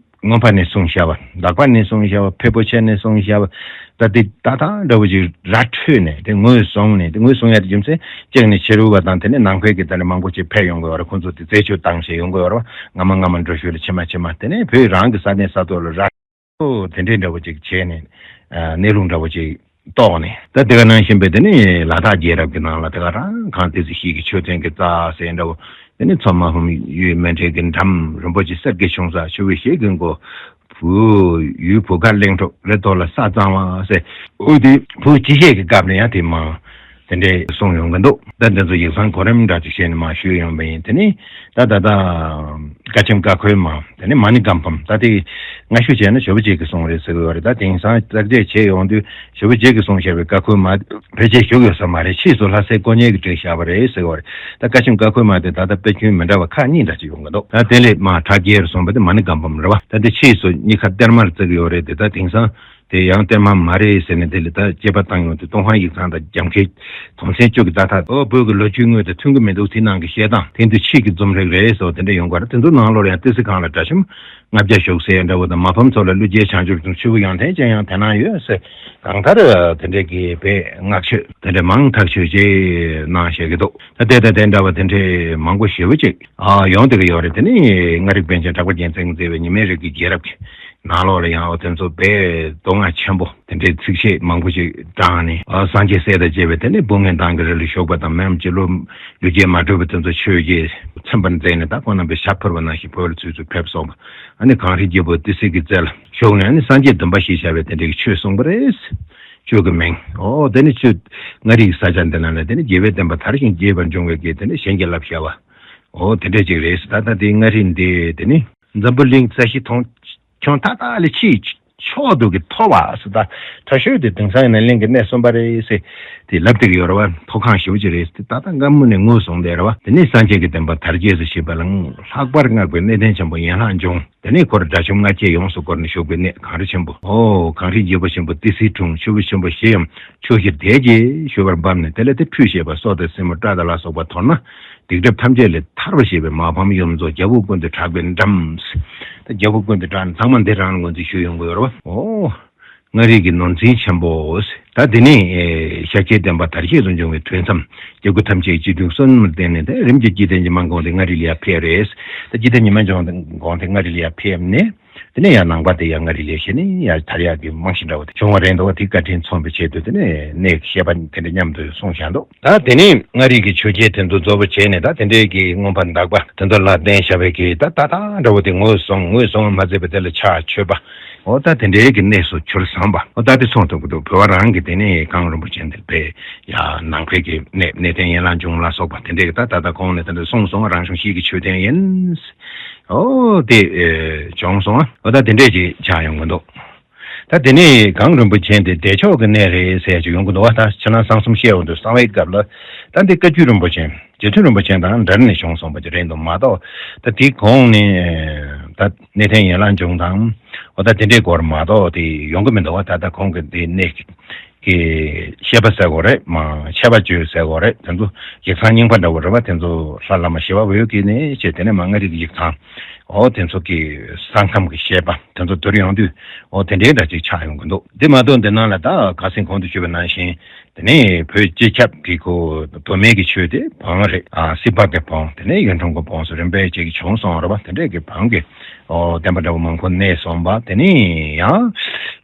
མངོན་པ་ནས་གསུངས་བཞག་པ། འདག་པ་ནས་གསུངས་བཞག་པ། ཕེ་པོ་ཆེ་ནས་གསུངས་བཞག་པ། ད་དེ་ད་ཐང་འདྲ་བོ་ཅིག་ར་འཕྲོད་ནས་དེ་ངོས་བཟུང་ནས་དེ་ངོས་བཟུང་ཡ་དེ་རྒྱུ་མཚན་གཅིག་ནས་ཕྱི་རུ་བ་དང་དེ་ནས་ནང་པའི་གི་ད་ནི་མང་པོ་ཅིག་ཕེབས་ཡོང་གི་ཡོད་རེད། ཁོང་ཚོ་དེ་རྩད་གཅོད་བཏང་བྱས་ཡོང་གི་ཡོད་རེད་བ། སྔ་མ་སྔ་མ་འགྲོ་ཞུས་ལ་ཕྱི་མ་ཕྱི་མ་དེ་ནས་བོད་རང་གི་ས་གནས་ས་ཐོག་ལ་ར། ཨོ་དེ་འདྲའི་འདྲ་བོ་ཅིག་བྱས་ནས་ཨ་གནས་ལུགས་འདྲ་བོ་ཅིག་རྟོགས་ནས། ད་དེ་ག་ནང་བཞིན་པའི་དེ་ནི་ལ་དྭགས་རྒྱལ་རབས་ཀྱི་ནང་ལ་དེ་ག་རང་གངས་ཏི་སེ་ཤེལ་གྱི་མཆོད་རྟེན་གྱི་རྩ་ཟེར་འདྲ་བོ། དེ་ནི་མཚོ་མ་ཕམ་གཡུ་ཡི་མཎྜལ་གྱི་འགྲམ། རིན་པོ་ཆེ་གསེར་གྱི་གཞུང་ས། ཆུ་བོ་བཞི་གི་མགོ། བོད་ཡུལ་བུ་ག་གླིང་དྲུག་རི་མཐོ་ལ་ས་གཙང་བ་ཟེར། ཨོ་དེ་བོད་སྤྱི་བཤད་ཀྱི་སྐབས་ལ་ཡང་དེ་མང་། དེ་འདྲའི་གསུངས་ཡོང་གི་འདུག་ད་འདི་ཚོ་ཡིག་ཚང་གོ་རིམ་འདྲ་ཅིག་བྱས་ནས་མར་ཞུས་ཡོང་བ་ཡིན། དེ་ནི་ད་ད་ལྟ་བཀའ་ཆེམས་བཀའ་འཁོལ་མ། དེ་ནི་མ་ཎི་བཀའ་འབུམ། ད་དེ་སྔ་ཤོས་བྱས་ན་ཞེ་པོ་ཅིག་གི་གསུང་རེད་ཟེར་གི་ཡོད་རེད། ད་དེང་སང་བཙག་འབྱེད་བྱས་ཡོང་དུས་ཞེ་པོ་ཅིག་གི་གསུང་བཤད་པའི་བཀའ་འཁོལ་མ་ཕལ་ཆེར་བཞུགས་ཡོད་ས་མ་རེད། ཕྱིས་སུ་ལྷ་སའི་དཀོན་གཉེར་གྱིས་བྲིས་བཞག་པ་རེད་ཟེར་གི་ཡོད་རེད། ད་བཀའ་ཆེམས་བཀའ་འཁོལ་མ་དེ་ད་ལྟ་དཔེ་རྒྱུན་མི་འདྲ་བ་ཁག་གཉིས་འདྲ་ཅིག་ཡོང་གི་འདུག་ད་དེ་ལས་མར་གྲགས་རྒྱས་རུ་སོང་བ་དེ་མ་ཎི་བཀའ་འབུམ་རེད་བ། ད་དེ་ཕྱིས་སུ་གཉིས་ཀ་གཏེར་མར་བརྩི་གི་ཡོད་རེད། དེ་ད་དེང་སང་། དེ་ཡང་གཏེར་མ་མ་རེད་ཟེར་ནས་དེ་ལ་ད་དཔྱད་པ་བཏང་ཡོང་དུས་ཏུན་ཧོང་ཡིག་ཚང་དང་རྒྱང་ཁའི་དོན་ཚན་བཅུ་གི་ཟླ་ཐག་ཨོ་བོད་ཀྱི་ལོ་རྒྱུས་དངོས་དང་མཐུན་གྱི་མི་འདུག་དེ་ནང་གི་བཤད་སྟངས་དེ་ཚོ་ཕྱིས་ཀྱི་རྩོམ་རིག་རེད་ཟེར་བ་དེ་འདྲ་ཡོང་གི་རེད། དེ་ཚོ་ནང་ལོགས་ལ་ཡང་ཏི་སེ་གངས་ལ་དགྲ་ཆེན་རྔ་བརྒྱ་བཞུགས་ཟེར་འདྲ་བོ་དང་། མ་ཕམ་མཚོ་ལ་ཀླུ་རྒྱལ་བྱང་ཆུབ་འབྱུང་། ཆུ་བོ་ཡོན་ཏན་ཅན་ཡང་དེ་ན་ཡོད་ཟེར། གང་ལྟར་དེ་འདྲའི་གི་བའི་བསྔགས་བརྗོད་དེ་འདྲ་མང་ཐག་ཆོད་ཅིག་གནང་བཞག་གི་འདུག་ད་དེ་དང་དེ་འདྲ་བ་དེ་འདྲའི་མང་པོ་ཞེ་པོ་ཅིག་ཨ་ཡོང་བསྡད་ཀྱི་ཡོད་རེད། དེ་ནི་ལྔ་རིག་པཎ་ཆེན་གྲགས་པ་རྒྱལ་མཚན་གྱིས་མཛད་པའི་ཉི་མའི་རིགས་ཀྱི་རྒྱལ་རབས་ཀྱི་ནང་ལོགས་ལ་ཡང་ཨོ་དེ་ཚོ་དཔེ་མདོ་སྔགས་ཆེན་པོ་དེ་འདྲའི་ཚིགས་བཅད་མང་པོ་ཅིག་དྲངས་ནས། ཨ་སངས་རྒྱས་སྲས་དང་བཅས་པས་དེ་ནས་སྤུ་ལྔའི་མདངས་ཀྱི་རི་ལ་བཞུགས་པ་དང་། མི་འམ་ཅི་ལུ་ལུས་སྐྱེས་མ་གྲུབ་པའི་དེ་ཚོ་ཆོས་ཀྱིས་ཚིམ་པར་མཛད་ནས། ད་ཁོང་རྣམ་པས་ཞབས་ཕུལ་བ་ནང་བཞིན་བོད་ལ་ཚུར་ཚུར་ཕེབས་སོང་བ། ཨ་ནི་གངས་རིའི་རྒྱལ་པོ་ཏི་སེ་གི་རྩེ་ལ་བཞུགས་ནས། ཨ་ནི་སངས་རྒྱས་སྡོམ་པ་བཞེས་བྱ་བའི་དེ་འདྲའི་ཆོས་གསུངས་པ་རེད། ཆོས་ཀྱི་མིང་། ཨོ་དེ་ནི་ཆོས་མངའ་རིས་ཀྱི་ས་ཆ་འདི་ནང་ལ་དེ་ནི་རྒྱལ་བའི་བསྟན་པ་དར་ཞིང་རྒྱས་པར་འབྱུང་བའི་གི་དེ་ནི་གཞན་གྱིས་བསླབ་བྱ་བ། ཨོ་དེ་འདྲ་ཅིག་རེད། ད་ལྟ་དེ་མངའ་རིས་འདི་དེ་ནི་འཛམ་བུ་གླིང་རྩ་བཞི་མཐོང་ཁྱོན་ཏག་ཏག་ལས་ཕྱིའི་ཕྱོགས་དུ་གི་མཐོ་བ་ཟེར། ད་ཁྲ་ཤོད་དེ་དེང་སང་ཡིན་ན་གླིང་གི་གནས་གསུམ་པ་རེད་ཟེར་དེ་ལབ་བསྡད་ཀྱི་ཡོད་རེད་བ། མཐོ་སྒང་ཞེ་པོ་ཅིག་རེད་ཟེར། ད་ལྟ་སྔ་མོ་ནས་ངོས་བཟུང་བསྡད་རེད་བ། དེ་ནས་སངས་རྒྱས་ཀྱི་བསྟན་པ་དར་རྒྱས་སུ་ཕྱིན་པ་ལ་ལྷག་པར་བསྔགས་པའི་གནས་བརྟན་ཆེན་པོ་ཡན་ལག་འབྱུང་། དེ་ནས་འཁོར་དགྲ་བཅོམ་ལྔ་བརྒྱས་ཡོངས་སུ་བསྐོར་ནས་བཞུགས་པའི་གནས་གངས་རི་ཆེན་པོ། ཨོ་གངས་རིའི་རྒྱལ་པོ་ཆེན་པོ་ཏི་སེའི་དྲུང་། ཆུ་བོ་ཆེན་པོ་བཞི་ཡང་ཕྱོགས་བཞིར་དལ་གྱིས་བཞུར་བར་བབས་ནས། དེ་ལ་དེ་ཁྲུས་བྱས་པ་སོགས་དང་སེན་མོ་སྐྲ་དང་ལ་སོགས་པ་དོར་ན། སྡིག་སྒྲིབ་ཐམས་ཅད་ལས་ཐར་བར་བྱེད་པའི་མ་ཕམ་ཡུམ་མཚོ། རྒྱལ་པོ་ཀུན་ཏུ་གྲགས་པའི་འགྲམ། ད་རྒྱལ་པོ་ཀུན་ཏུ་གྲགས་ནས་ཚང་མ་འདི་རང་ལ་ངོས་འཛིན་ཞུ་ཡོང་གི་ཡོད་རེད་བ། ཨོ། མངའ་རིས་ཀྱི་ནོར་འཛིན་ཆེན་པོ། ད་དེ་ནས་ཨེ་ཤཱཀྱའི་བསྟན་པ་དར་ཞིང་རུ་འབྱུང་བའི་དུས་མཚམས། རྒྱལ་ཀུན་ཐམས་ཅད་སྤྱི་མཐུན་བསོད་ནམས་ལ་བརྟེན་ནས་ད་རིམ་གྱིས་འཇིག་རྟེན་གྱི་མ་འགོངས་ཏེ་མངའ་རིས་ལ་ཡར་ཕེབས་རེད། ད་འཇིག་རྟེན་ཉི་མ་འགོངས་ཏེ་མངའ་རིས་ལ་ཡར་ཕེབས་ནས། དེ་ནས་ཡང་ནང་པ་དེ་ཡང་མངའ་རིས་ལ་ཡར་ཕེབས་ནས་ཡར་དར་ཡག་གི་རྨང་གཞི་འདྲ་བོ་དེ་བྱུང་བ་རེད་འདུག་བ། དེའི་བཀའ་དྲིན་མཚོན་པའི་ཆེད་དུ་དེ་ནས་གནས་ཀྱི་བཤད་པ་དེ་འདྲ་མཉམ་དུ་གསུངས་བཞག་འདུག་ད་དེ་ནས་མངའ་རིས་ཀྱི་ཆོས་རྒྱལ་དེ་ཚོ་རྫོགས་པ་བྱས་ནས། ད་དེ་འདྲའི་གི་མངོན་པ་འདག་པ་དེ་ཚོ་ལ་བརྟེན་བཞག་པའི་གི་ད་ལྟ་དང་འདྲ་བོ་དེ་ངོས་བཟུང་། ངོས་བཟུང་བ་མ་ཟད་པའི་དེ་ལ་ཕྱག་མཆོད་པ། འོ་ད་དེ་འདྲའི་གི་གནས་སུ་གྱུར་སོང་བ། འོ་ད་དེ་མཚོན་ཐུབ་ཀྱི་འདུག་བོད་པ་རང་གི་དེ་ནས་གངས་རིན་པོ་ཆེ་འདིར་ཕེབས་ཡ། ནང་པའི་གི་གནས་གནས་བརྟན་ཡན་ལག་འབྱུང་ལ་སོགས་པ་དེ་འདྲའི་གི་ད་ད་ལྟ་གོང་ནས་དེ་འདྲ་གསུངས་སོང་། རང་གཞུང་ཤེས་ཀྱི་ཆོས་ལྡན་ཡིན། འོ་དེ་ཨེ་བྱུང་སོང་བ། འོ་ད་དེ་འདྲས་ཅིག་ཆགས་ཡོང་གི་འདུག་ད་དེ་ནས་གངས་རིན་པོ་ཆེ་འདི་བདེ་མཆོག་གི་གནས་རེད་ཟེར་ཅིག་ཡོང་གི་འདུག་བ། ད་ཕྱི་ནང་གསང་གསུམ་བཤད་འོང་དུས་གསང་བའི་སྐབས་ལ། ད་འདི་བཀའ་བརྒྱུད་རིན་པོ་ཆེ་རྗེ་བཙུན་རིན་པོ་ཆེ་དང་འབྲེལ་ནས་བྱུང་སོང་བ་ཅིག་རེད་འདུག་མ་གཏོགས། ད་དེའི་གོང་ནས་ད་གནས་བརྟན་ཡན་ལག་འབྱུང་དང་། འོ་ད་དེ་འདྲའི་སྐོར་མ་གཏོགས་དེ་ཡོང་གི་མི་འདུག་བ། ད་ལྟ་གོང་གི་དེ་གནས་གི་བཤད་པ་ཟེར་དགོས་རེད། མ་འཆད་པ་བརྗོད་ཟེར་དགོས་རེད། དེ་ཚོ་ཡིག་ཚང་རྙིང་པ་འདྲ་བོ་རེད་བ། དེ་ཚོ་ལྷ་བླ་མ་ཞི་བ་འོད་ཀྱིས་ནས་བྱས། དེ་ནས་མ་མངའ་རིས་ཀྱི་ཡིག་ཚང་། འོ་དེ་ཚོ་གི་ས་ཁམས་ཀྱི་བཤད་པ་དེ་ཚོ་བསྡུར་ཡོང་དུས། འོ་དེ་འདྲའི་འདྲ་ཅིག་ཆགས་ཡོང་གི་འདུག་དེ་མ་གཏོགས་འདི་ནང་ལ་ད་ཁ་སང་གོང་དུ་ཞུས་པ་ནང་བཞིན། དེ་ནས་བོད་སྤྱི་ཁྱབ་ཀྱི་ཁོ་མདོ་སྨད་ཀྱི་ཆོས་དེ་བོན་རེད། ཨ་སྲིད་པ་གི་བོན། དེ་ནས་གཡུང་དྲུང་གི་བོན་སོགས་རིམ་པས་བཅས་ཀྱི་བྱུང་སོང་བ་རེད་བ། དེ་འདྲས་ཀྱི་བོན་གྱི་ཨོ་བསྟན་པ་འདྲ་བོ་མང་པོ་གནས་སོང་བ། དེ་ནས་ཡང་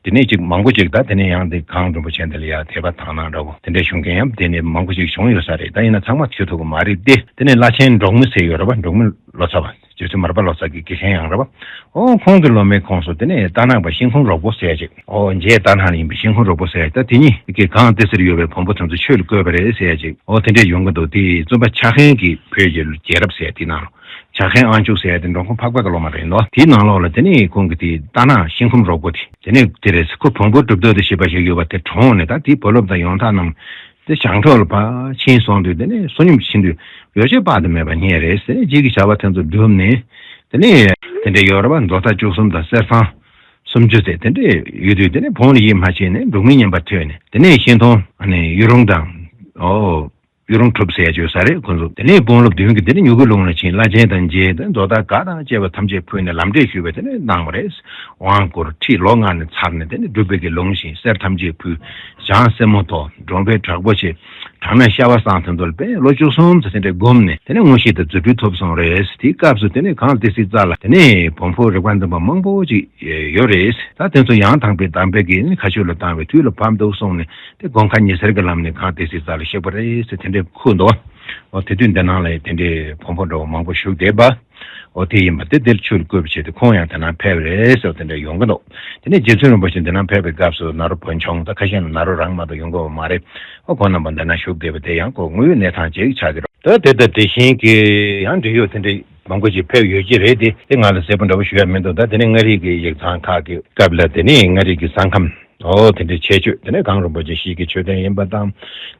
དེ་ནས་ཅིག་མང་པོ་ཅིག་ད་དེ་ནས་ཡང་དེ་གངས་རིན་པོ་ཆེ་འདི་ལ་ཡང་དད་པ་དག་སྣང་འདྲ་བོ་དེ་འདྲས་བྱུང་མཁན་ཡང་དེ་ནས་མང་པོ་ཅིག་བྱུང་ཡོད་ས་རེད། ད་ཡིན་ན་ཚང་མ་ཞུ་ཐུབ་ཀྱི་མ་རེད་དེ། དེ་ནས་བླ་ཆེན་འབྲོག་མི་ཟེར་ཡོད་རེད་བ། འབྲོག་མི་ལོ་ཙཱ་བ། རྗེ་བཙུན་མར་པ་ལོ་ཙཱ་གི་དགེ་རྒན་ཡང་རེད་བ། ཨོ་ཁོང་གི་སློབ་མའི་ཁོངས་སུ་དེ་ནས་རྟ་ནག་པ་ཤིང་ཁུམ་རོག་པོ་ཟེར་ཡ་ཅིག་ཨོ་མཇལ་རྟ་ནག་ཡིན་པའི་ཤིང་ཁུམ་རོག་པོ་ཟེར་ཡ་ཅིག་ད་དེ་གཉིས་ཀྱིས་གངས་ཏི་སེར་ཡོད་པའི་བོན་པོ་དེ་ཚོ་ཆོས་ལ་བཀོད་པ་རེད་ཟེར་ཡ་ཅིག་ཨོ་དེ་འདྲས་ཡོང་གི་འདུག་དེ་བཙུན་པ་ཕྱྭ་མཁན་གྱི་བོད་ཀྱི་རྒྱལ་རབས་ཟེར་ཡ་དེ་ནང་ལ། ཕྱྭ་མཁན་ཨང་ཅུག་ཟེར་ཡ་དེ་འབྲོང་ཁུང་འཕགས་པ་གི་སློབ་མ་རེད་འདུག་དེའི་ནང་ལོགས་ལ་དེ་ནས་ཁོང་གི་དེ་རྟ་ནག་ཤིང་ཁུམ་རོག་པོ་དེ་དེ་ནས་དེ་རེད། ཁོ་བོན་པོ་གྲུབ་ཐོབ་དེ་ཞེས་པ་ཞིག་ཡོད་པ་དེ་གྲོངས་ནས། ད་དེའི་བུ་སློབ་དང་ཡོན་བདག་རྣམས། དེ་བྱང་ཕྱོགས་ལ་ཕར་ཕྱིན་སོང་དུས། དེ་ནས་བསོད་སྙོམས་ཕྱིན་དུས་ཡོ་བྱད་དཔག་ཏུ་མེད་པ་རྙེད་རེད་ཟེར། རྗེས་ཀྱི་བྱ་བ་དེ་ཚོ་བསྒྲུབས་ནས། དེ་ནས་དེ་འདྲའི་ཡོ་རོབ་པ་མདོ་མཐའ་བཅུ་གསུམ་དང་གསེར་ཐང་སུམ་ཅུ་ཟེར་དེ་འདྲའི་ཡོད་དུས། དེ་ནས་བོན་ལ་ཡིད་མ་ཆེས་ནས་འབྲོག་མིའི་བསྙེན་པ་ཐོས་ནས། དེ་ནས་ཤིང་སྡོང་ཨ་ནི་གཡུ་རུང་དང་། ཨོ་གཡུ་རུང་གྲུབ་ཟེར་ཡ་ཅིག་ཡོད་ས་རེད་ཁོང་ཚོ། དེ་ནས་དཔོན་སློབ་བདུན་གྱིས་དེ་ནས་མྱུ་གུ་ལུང་ལ་ཕྱིན། བླ་ཆེན་དང་མཇལ་ཏེ་མདོ་དང་བཀའ་དང་བཅས་པ་ཐམས་ཅད་ཕུལ་ནས་ལམ་འབྲས་ཞུས་པ་དེ་ནས་གནང་བ་རེད། དབང་བསྐུར་ཁྲིད་ལོ་ལྔ་ནས་ཚར་ནས། དེ་ནས་སྒྲུབ་པའི་གི་ལུང་བཞིན་གསེར་ཐམས་ཅད་ཕུལ། བྱང་སེར་མོ་ཐོག་འབྲོང་བན་དྲག་པོ་ཆེ། བྲག་ནག་ཤ་བ་བསང་དེ་ཚོ་ལ་དཔེ་ལོ་བཅུ་གསུམ་ཙམ་དེ་འདྲ་བསྒོམས་ནས། དེ་ནས་མངོན་ཤེས་དང་རྫུ་འཕྲུལ་ཐོབ་སོང་རེད། དེའི་སྐབས་སུ་དེ་ནས་གངས་ཏི་སེའི་རྩ་ལ་དེ་ནས་བོན་པོ་རིག་པ་འདོན་པ་མང་པོ་ཅིག་ཡོད་རེད། ད་དེ་ཚོ་ཡང་དག་པའི་དམ་པའི་གི་མཁའ་སྤྱོད་ལ་བཏང་བའི་དུས་ལ་བབ་འདུག་གསུངས་ནས། དེ་དགོན་ཁ་ཉེ་སར་གྱི་ལམ་ནས་གངས་ཏི་སེའི་རྩ་ལ་གཤེགས་པ་རེད་ཟེར་དེ་འདྲའི་ཁུག་འདུག་འོ་དེ་དུས་འདི་ནང་ལ་དེ་འདྲའི་བོན་པོ་འདྲ་བོ་མང་པོ་བཞུགས་བསྡད་པ། འོ་དེ་ཡིན་པ་དེ་འདིར་ཆོས་ལ་བཀོད་པའི་ཆེད་དུ་ཁོང་ཡང་དེ་ན་ཕེབས་རེད་ཟེར་བ་དེ་འདྲ་ཡོང་གི་འདུག་དེ་ནས་རྗེ་བཙུན་རིན་པོ་ཆེ་འདི་ན་ཕེབས་པའི་སྐབས་སུ་ནཱ་རོ་བོན་ཆུང་། ད་ཁ་ཤས་ནི་ནཱ་རོ་རང་མ་གཏོགས་ཡོང་གི་ཡོད་མ་རེད། འོ་ཁོང་རྣམ་པ་འདི་ན་བཞུགས་བསྡད་པ་དེ་ཡང་ཁོ་དངོས་ཡོད་གནས་སྟངས་ཅིག་ཆགས་ཀྱི་རེད། ད་དེ་དང་དེ་བཞིན་གྱི་ཡང་འབྲེལ་ཡོད་དེ་འདྲ་མང་པོ་ཅིག་ཕེབས་ཡོད་ཀྱི་རེད་དེ། དེ་ང་ལ་གསལ་པོ་འདྲ་བོ་ཞུ་ཡ་མི་འདུག་ད་དེ་ནས་མངའ་རིས་ཀྱི་ཡིག་ཚང་ཁག་གི་སྐབས་ལ་དེ་ནས་མངའ་རིས་ཀྱི་གསང་ཁམས། ཨོ་དེ་འདྲའི་ཁྱད་ཆོས། དེ་ནས་གངས་རིན་པོ་ཆེ་ཞིག་གི་མཆོད་རྟེན་ཡིན་པ་དང་།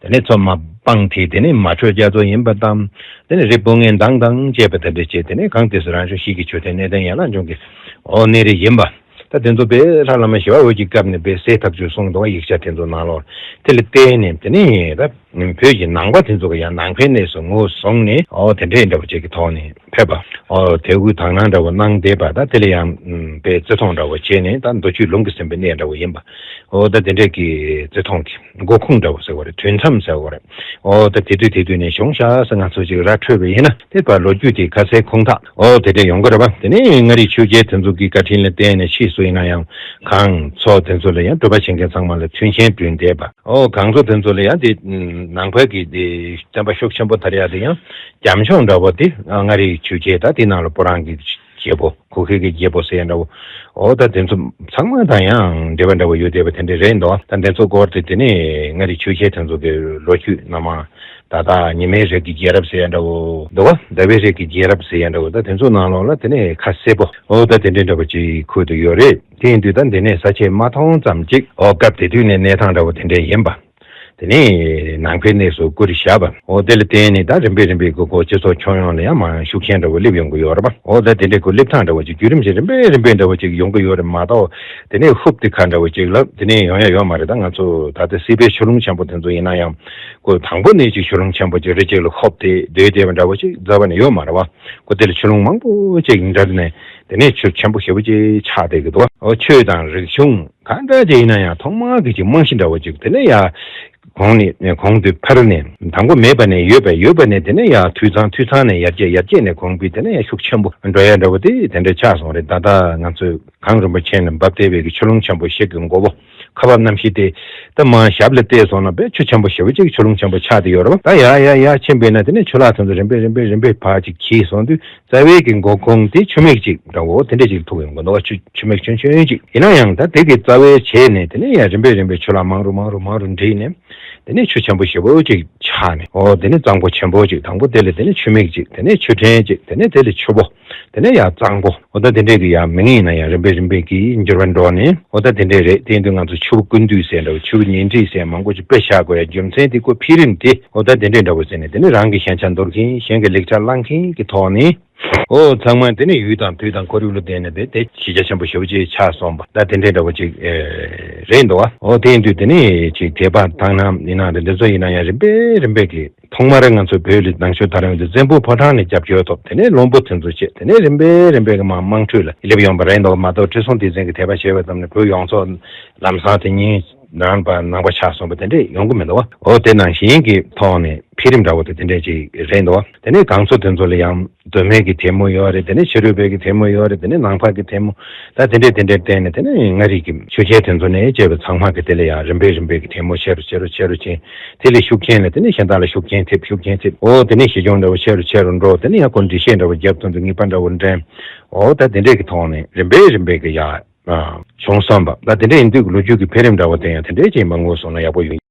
དེ་ནས་མཚོ་མ་སྤང་ཐིག་དེ་ནས་མ་དྲོས་རྒྱ་མཚོ་ཡིན་པ་དང་། དེ་ནས་རི་སྤུངས་ངན་མདངས་དང་བཅས་པ་དེ་འདྲ་བཅས། དེ་ནས་གངས་ཏི་སེ་རང་བྱུང་ཞིག་གི་མཆོད་རྟེན་གནས་བརྟན་ཡན་ལག་འབྱུང་གི་ཨོ་གནས་རི་ཡིན་པ། ད་དེ་ཚོ་དཔེ་ལྷ་བླ་མ་ཞི་བ་འོད་ཀྱི་སྐབས་ནས་དཔེ་གསལ་ཐག་ཆོད་གསུངས་འདུག་བ། ཡིག་ཆ་དེ་ཚོ་ནང་ལོགས་དེ་ལ་བརྟེན་ནས། དེ་ནས་ད་བོད་ཀྱི་ནང་པ་དེ་ཚོ་གི་ཡང་ནང་པའི་གནས་སུ་ངོས་བཟུང་ནས། ཨོ་དེ་འདྲའི་འདྲ་བོ་ཅིག་གི་ཐོག་ནས་ཕེབས་པ། ཨོ་དད་གུས་དག་སྣང་འདྲ་བོ་གནང་བསྡད་པ། ད་དེ་ལ་ཡང་ཨམ་དཔེ་བརྩི་མཐོང་འདྲ་བོ་བྱས་ནས། ད་མདོ་ཆོས་ལུང་གིས་ཟིན་པའི་གནས་འདྲ་བོ་ཡིན་པ། ཨོ་ད་དེ་འདྲས་ཀྱི་བརྩི་མཐོང་གི་འགོ་ཁུངས་འདྲ་བོ་ཟེར་བ་རེད། དུས་མཚམས་ཟེར་བ་རེད། ཨོ་ད་དེ་དུས་དེ་དུས་ནས་བྱུང་ཤག་ཟེར་ང་ཚོ་ཅིག་ར་འཕྲོད་པ་ཡིན་ན། དེ་བར་ལོ་རྒྱུས་དེ་ཁ་གསལ་ཁུངས་དག་ཨོ་དེ་འདྲས་ཡོང་གི་རེད་པ། དེ་ནས་མངའ་རིས་ཆོས་རྒྱལ་དེ་ཚོ་གི་བཀའ་དྲིན་ལ་བརྟེན་ནས་ཕྱིས་སུ་ཡིན་ན་ཡང་གངས་མཚོ་དེ་ཚོ་ལ་ཡང་སྒྲུབ་པ་བྱེད་མཁན་ཚང་མ་ལ་མཐུན་རྐྱེན་བསྐྲུན་བསྡད་པ། ཨོ་གངས་མཚོ་དེ་ཚོ་ལ་ཡང་དེ་ནང་པའི་གི་དེ་བསྟན་པ་ཤུགས་ཆེན་པོ་དར་ཡག་དེ་ཡང་རྒྱབ་ལྗོངས་འདྲ་བོ་དེ་མངའ་རིས་ཆོས་རྒྱལ། ད་དེ་ནང་ལ་སྤུ་རང་གི་རྒྱལ་པོ། གུ་གེ་གི་རྒྱལ་པོ་ཟེར་ཡ་འདྲ་བོ། ཨོ་ད་དེ་ཚོ་ཚང་མ་དང་ཡང་འབྲེལ་བ་འདྲ་བོ་ཡོད་བསྡད་པ་དེ་འདྲ་རེད་འདུག་ད་དེ་ཚོ་སྐོར་དེ་དེ་ནས་མངའ་རིས་ཆོས་རྒྱལ་དེ་ཚོ་གི་ལོ་རྒྱུས་སྣ་མང་། ད་ལྟ་ཉི་མའི་རིགས་ཀྱི་རྒྱལ་རབས་ཟེར་ཡ་འདྲ་བོ་འདུག་བ། ཟླ་བའི་རིགས་ཀྱི་རྒྱལ་རབས་ཟེར་ཡ་འདྲ་བོ། ད་དེ་ཚོ་ནང་ལོགས་ལ་དེ་ནས་ཁ་གསལ་པོ་ཨོ་ད་དེ་འདྲ་འདྲ་བོ་ཅིག་འཁོད་དུ་ཡོད་རེད། དེ་ཡིན་དུས་ད་འདི་ནས་ས་བཅད་མ་མཐོང་ཙམ་ཅིག་ཨོ་སྐབས་དེ་དུས་ནས་གནས་སྟངས་འདྲ་བོ་དེ་འདྲ་ཡིན་པ། དེ་ནས་ནང་པའི་གནས་སུ་བཀུར་བཞག་པ། འོ་དེ་ལ་བརྟེན་ནས་ད་རིམ་པས་རིམ་པས་ཁོ་ཁོ་སྤྱི་ཚོགས་ཁྱོན་ཡོངས་ལ་ཡང་མང་ཤུགས་ཆེན་འདྲ་བོ་སླེབས་ཡོང་གི་ཡོད་རེད་པ། འོ་ད་དེ་འདྲའི་ཁོ་སླེབས་སྟངས་འདྲ་བོ་ཅིག་བརྒྱུད་རིམ་ཅིག་རིམ་པས་རིམ་པས་འདྲ་བོ་ཅིག་ཡོང་གི་ཡོད་རེད་མ་གཏོགས། དེ་ནས་ཧུབ་དེ་ཁ་འདྲ་བོ་ཅིག་ལ་དེ་ནས་ཡོང་ཡ་ཡོད་མ་རེད། ད་ང་ཚོ་ད་ལྟ་སྲིད་པའི་ཆུ་ཀླུང་ཆེན་པོ་དེ་ཚོ་ཡིན་ན་ཡང་ཁོ་དང་པོ་ནས་ཅིག་ཆུ་ཀླུང་ཆེན་པོ་ཅིག་རི་ཅིག་ལ་ཧོབ་སྟེ་སྡོད་བསྡད་པ་འདྲ་བོ་ཅིག་རྩ་བ་ནས་ཡོད་མ་རེད་བ། ཁོ་དེ་ལ་ཆུ་ཀླུང་མང་པོ་ཅིག་འདྲ་ནས་དེ་ནས་ཆུ་ཆེན་པོ་ཞེ་པོ་ཅིག་ཆགས་བསྡད་ཀྱི་འདུག་བ། འོ་ཆོས་དང་རིག་གཞུང་གང་འདྲ་ཅིག་ཡིན་ན་ཡང་ཐོག་མར་གི་ཅིག་རྨང་གཞི་འདྲ་བོ་ཅིག་དེ་ནས་ཡ་གོང་ནས་གོང་དུ་འཕེལ་ནས་དང་པོ་མེད་པ་ནས་ཡོད་པ། ཡོད་པ་ནས་དེ་ནས་ཡ་འཐུས་ཚང་། འཐུས་ཚང་ནས་ཡར་རྒྱས། ཡར་རྒྱས་ནས་གོང་འཕེལ། དེ་ནས་ཡ་ཤུགས་ཆེན་པོ་འགྲོ་ཡ་འདྲ་བོ་དེ་དེ་འདྲ་ཆགས་སོང་རེད། ད་ལྟ་ང་ཚོས་གངས་རིན་པོ་ཆེ་ནས་འབབ་བསྡད་པའི་གི་ཆུ་ཀླུང་ཆེན་པོ་ཞིག་གི་མགོ་བོ། ཁ་འབབ་གནམ་གཤིས་དེ་ད་མར་ཞབས་ལ་བལྟས་སོང་ན་དཔེ་ཆུ་ཆེན་པོ་ཞེ་པོ་ཅིག་ཆུ་ཀླུང་ཆེན་པོ་ཆགས་བསྡད་ཡོད་རེད་བ། ད་ཡར་ཡར་ཡར་ཕྱིན་པས་ན་དེ་ནས་ཆུ་ལྷག་དེ་ཚོ་རིམ་པས་རིམ་པས་རིམ་པས་ཕར་ཅིག་གྱེས་སོང་དུས། རྩ་བའི་གི་འགོ་ཁུངས་དེ་ཆུ་མིག་ཅིག་འདྲ་བོ་དེ་འདྲ་ཅིག་ཐུག་ཡོང་གི་འདུག་བ། ཆུ་ཆུ་མིག་ཆུང་ཆུང་ཅིག་ཡིན་ན་ཡང་ད་དེ་གི་རྩ་བའི་བྱས་ནས་དེ་ནས་ཡང་རིམ་པས་རིམ་པས་ཆུ་ལྷག་མང་རུ་མང་རུ་མང་རུ་འགྲིལ་ནས་དེ་ནས་ཆུ་ཆེན་པོ་ཞེ་པོ་ཅིག་ཆགས་ནས། འོ་དེ་ནས་གཙང་པོ་ཆེན་པོ་ཅིག་དང་པོ་དེ་ལས་དེ་ནས་ཆུ་མིག་ཅིག་དེ་ནས་ཆུ་ཕྲན་ཅིག་དེ་ནས་དེ་ལས་ཆུ་བོ། དེ་ནས་ཡང་གཙང་པོ། འོ་ད་དེ་འདྲས་ཀྱི་ཡང་མིང་ཡིན་ན་ཡང་རིམ་པས་རིམ་པས་ཀྱི་འགྱུར་བ་འགྲོ་ནས། འོ་ད་དེ་འདྲས་རེད། དེ་ཡིན་དུས་ང་ཚོ་ཆུ་བོ་ཀུན་འདུས་ཟེར་འདྲ་བོ། ཆུ་བོ་ཉེ་འཁྲིས་ཟེར་མང་པོ་ཅིག་དཔེ་བཞག་དགོས་ཡ་རྒྱུ་མཚན་དེ་ཁོ་འཕེལ་རིམ་དེ། འོ་ད་དེ་འདྲས་འདྲ་བོ་ཟེར་ནས་དེ་ནས་རང་གི་ཞན་ཆ་འདོར་མཁན། གཞན་གྱི་ལེགས་ཆ་བླང་མཁན་གྱི་ཐོག་ནས། འོ་ཚང་མ་དེ་ནས་ཡུལ་དང་དུས་དང་ཁོར་ཡུག་ལ་བརྟེན་ནས་དེ་དེ་གཞི་རྒྱ་ཆེན་པོ་ཞེ་པོ་ཅིག་ཆགས་སོང་བ། ད་དེ་འདྲས་འདྲ་བོ་ཅིག་ཨེ་རེད་འདུག་བ། འོ་དེ་ཡིན་དུས་དེ་ནས་ཅིག་དད་པ་དང་ན་ཡིན་ན་རེད། འདི་ཚོ་ཡིན་ན་ཡང་རིམ་པས་རིམ་པས་ཀྱི་ཐོག་མར་ང་ཚོ་བོད་ལ་ནང་ཆོས་དར་ཡོང་དུས་བཙན་པོ་ཕོ་བྲང་ནས་རྒྱབ་སྐྱོར་ཐོབ། དེ་ནས་བློན་པོ་དེ་ཚོ་བྱས། དེ་ནས་རིམ་པས་རིམ་པས་ཀྱི་མར་དམངས་ཁྲོད་ལ་སླེབས་ཡོང་བ་རེད་འདུག་མ་གཏོགས། ཁྲི་སྲོང་ལྡེ་བཙན་གྱིས་དད་པ་བྱས་པ་ཙམ་ནས་བོད་ཡོངས་རྫོགས་ལམ་སང་དེ་ཉིད་ནང་པ་ནང་པ་ཆགས་སོང་བ་དེ་འདྲས་ཡོང་གི་མི་འདུག་བ། འོ་དེ་ནང་བཞིན་གྱི་ཐོག་ནས་འཕེལ་རིམ་འདྲ་བོ་དེ་དེ་འདྲས་ཅིག་རེད་འདུག་བ། དེ་ནས་གངས་མཚོ་དེ་ཚོ་ལ་ཡང་། མདོ་སྨད་ཀྱི་ཐལ་མོ་ཡོད་རེད། དེ་ནས་ཕྱི་རོལ་པའི་གི་ཐལ་མོ་ཡོད་རེད། དེ་ནས་ནང་པ་གི་ཐལ་མོ། ད་དེ་འདྲས་དེ་འདྲས་བསྟན་ནས་དེ་ནས་མངའ་རིས་ཀྱི་ཆོས་རྒྱལ་དེ་ཚོ་ནས་བཅས་པའི་ཚང་མ་གི་དེ་ལ་ཡང་རིམ་པས་རིམ་པས་ཀྱི་ཐལ་མོ་ཆེ་རུ་ཆེ་རུ་ཆེ་རུ་ཕྱིན། དེ་ལས་ཤུགས་རྐྱེན་ལས་དེ་ནས་གཞན་དག་ལ་ཤུགས་རྐྱེན་ཐེབས། ཤུགས་རྐྱེན་ཐེབས། འོ་དེ་ནས་གཞི་སྐྱོང་འདྲ་བོ་ཆེ་རུ་ཆེ་རུ་འགྲོ། དེ་ནས་ཡང་ཁོ་འགྲེལ་བཤད་འདྲ་བོ་རྒྱབ་ཐོན་དུས་ངེས་པ་འདྲ་བོ་འདྲེན། འོ་ད་དེ་འདྲས་ཀྱི་ཐོག་ནས་རིམ་པས་རིམ་པས་ཀྱི་ཡ་བྱུང་སོང་བ། ད་དེ་འདྲས་ཡིན་དུས་ཀྱི་ལོ་རྒྱུས་ཀྱི་འཕེལ་རིམ་འདྲ་བོ་དེ་ཡང་དེ་འདྲས་ཀྱི་མ་ངོས་སོང་ན་ཡག་པོ་ཡོང་།